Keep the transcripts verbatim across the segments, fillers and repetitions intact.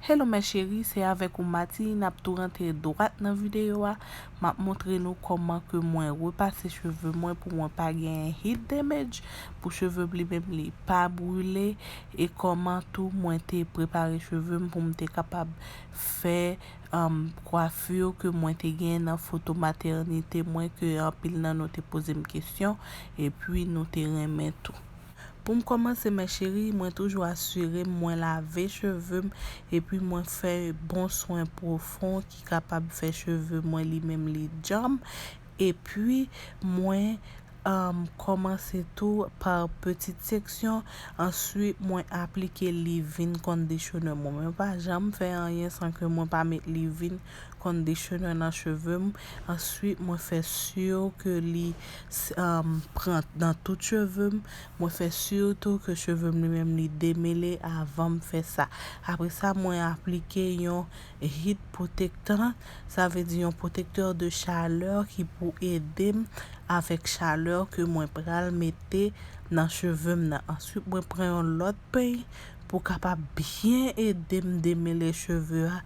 Hello mes chéries, se avèk ou Mati, n ap tou rantre dwat nan videyo a. M ap montre nou kòman ke mwen repase cheve mwen pou mwen pa genyen heat damage, pou cheve m li menm li pa brile, e kòman tou mwen te prepare cheve m pou m te kapab fè, um, kwafi ke mwen te genyen nan foto matènite mwen ke anpil nan nou te poze m kesyon, epi nou te renmen tou. Pou m kòmanse, mes chéries, mwen toujou asire m mwen lave cheve m, epi mwen fè bon swen pwofon ki kapab fè cheve mwen li menm li djanm, epi mwen, um, kòmanse tou pa pitit seksyon, answit mwen aplike leave-in conditioner mwen. Mwen pa janm fè anyen san ke mwen pa met leave-in conditioner nan cheve m. Answit, mwen fè si ke li, um, pran nan tout cheve m. Mwen fè si tou ke cheve m li menm li demele avan m fè sa. Apre sa, mwen aplike yon heat protectant, sa vle di yon pwotektè de chalè ki pou ede m avèk chalè ke mwen pral mete nan cheve m nan. Answit, mwen pran yon lòt peny pou kapab byen ede m demele cheve a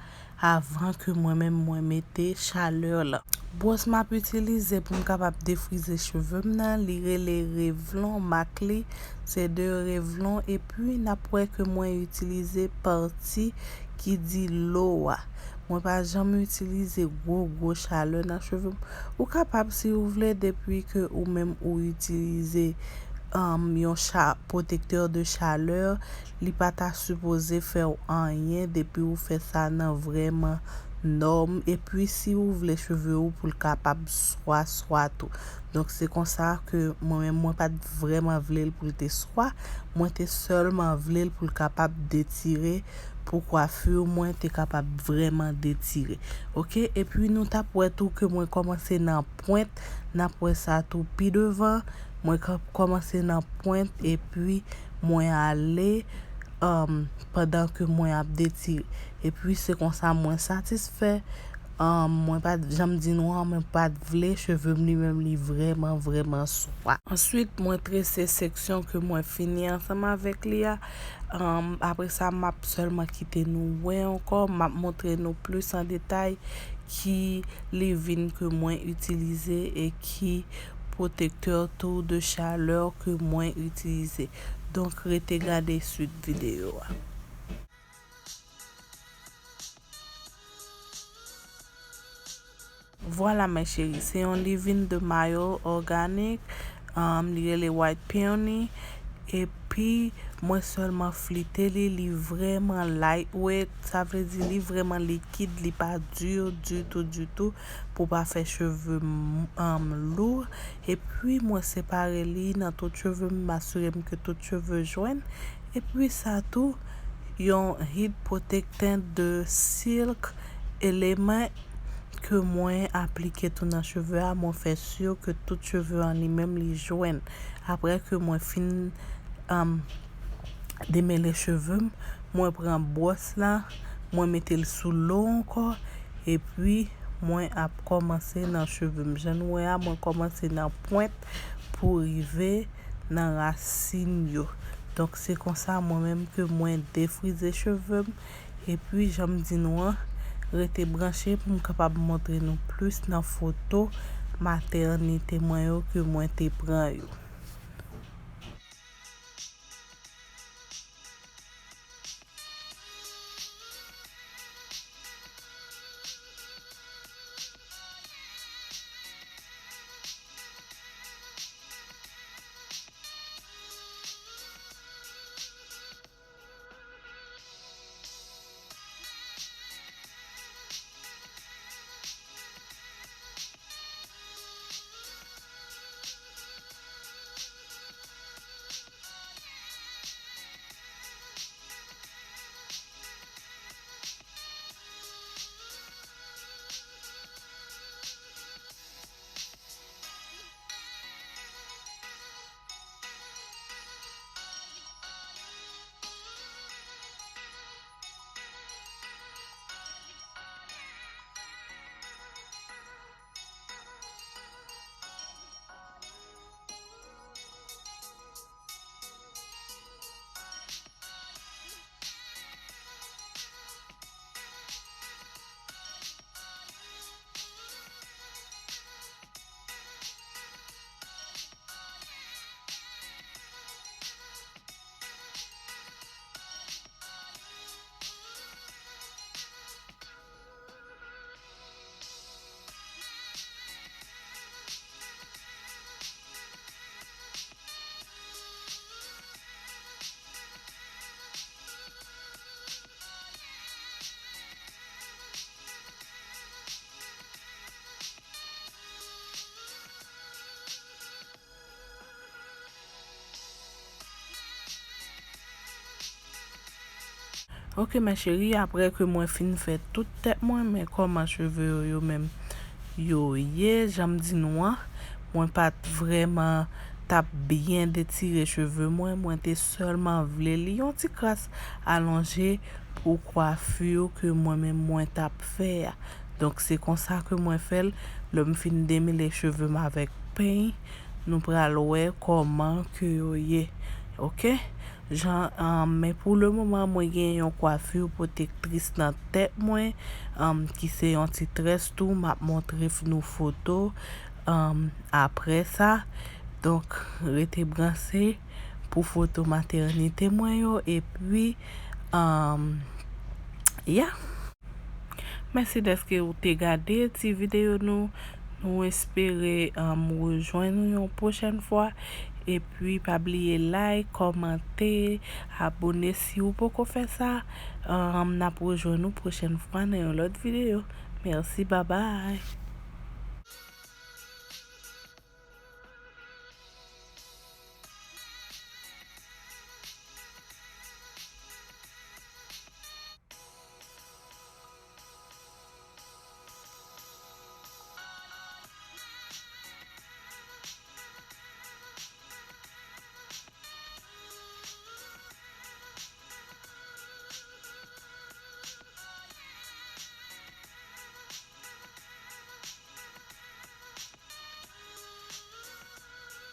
avan ke mwen menm mwen mete chalè lan. Bwòs m ap itilize pou m kapab defrize cheve m nan, li rele Revlon, mak li se de Revlon, epi n ap wè ke mwen itilize pati ki di low a. Mwen pa janm itilize gwo, gwo chalè nan cheve m. Ou kapab, si ou vle, depi ke ou menm ou itilize, um, yon cha-, pwotektè de chalè, li pa ta sipoze fè w anyen depi ou fè sa nan vrèman nòm. Epi, si ou vle cheve ou pou l kapab swa, swa tou. Donk, se konsa ke mwen menm, mwen pa t vrèman vle l pou l te swa. Mwen te sèlman vle l pou l kapab detire, pou kwafi mwen te kapab vrèman detire. Oke? Epi, nou t ap wè tou ke mwen kòmanse nan pwent. N ap wè sa tou pi devan. Mwen ka-, kòmanse nan pwent, epi mwen ale, um, pandan ke mwen ap detire. Epi, se konsa mwen satisfè. Um, mwen pa t, jan m di nou an, mwen pa t vle cheve m li menm li vrèman, vrèman swa. Answit, mwen trese seksyon ke mwen fini ansanm avèk li a. Um, apre sa, m ap sèlman kite nou wè ankò, m ap montre nou plis an detay ki leave-in ke mwen itilize e ki pwotektè tou de chalè ke mwen itilize. Donk, rete gade swit videyo a. Vwala, mes chéries, se yon leave-in de mayo òganik, um, li rele White Peony, epi mwen sèlman flite li, li vrèman lightweight, sa vle di li vrèman likid, li pa di ditou, ditou, pou pa fè cheve m, um, lou. Epi mwen separe li nan tout cheve m, m asire m ke tout cheve jwenn. Epi sa tou, yon heat protectant de Silk Element ke mwen aplike tou nan cheve a, mwen fè si ke tout cheve an li menm li jwenn. Apre ke mwen fin, um, demele cheve m, mwen pran bwòs la, mwen mete l sou lo ankò, epi mwen ap kòmanse nan cheve m. Jan nou wè a, mwen kòmanse nan pwent pou rive nan rasin yo. Donk, se konsa mwen menm ke mwen defrize cheve m. Epi, jan m di nou an, rete branche pou m kapab montre nou plis nan foto matènite mwen yo ke mwen te pran yo. Ok, ma chérie, apre ke mwen fin fè tout tèt mwen, men kòman cheve yo, yo menm, yo ye, jan m di nou an, mwen pa t vrèman t ap byen detire cheve mwen, mwen te sèlman vle li yon ti kras alonje pou kwafi ke mwen menm mwen t ap fè a. Donk, se konsa ke mwen fè l, lè m fin demele cheve m avèk peny, nou pral wè kòman ke yo ye, ok? Jan, um, men pou le moman, mwen gen yon kwafi pwotektris nan tèt mwen, um, ki se yon ti très tou, m ap montre f-, nou foto, um, apre sa. Donk, rete branche pou foto matènite mwen yo, epi, um, yeah. Mèsi dèske ou te gade ti videyo nou. Nou espere, um, rejwenn nou yon pwochèn fwa. Epi, pa bliye like, kòmante, abone si ou poko fè sa. Um, n ap rejwenn nou pwochèn fwa nan yon lòt videyo. Mèsi, babay.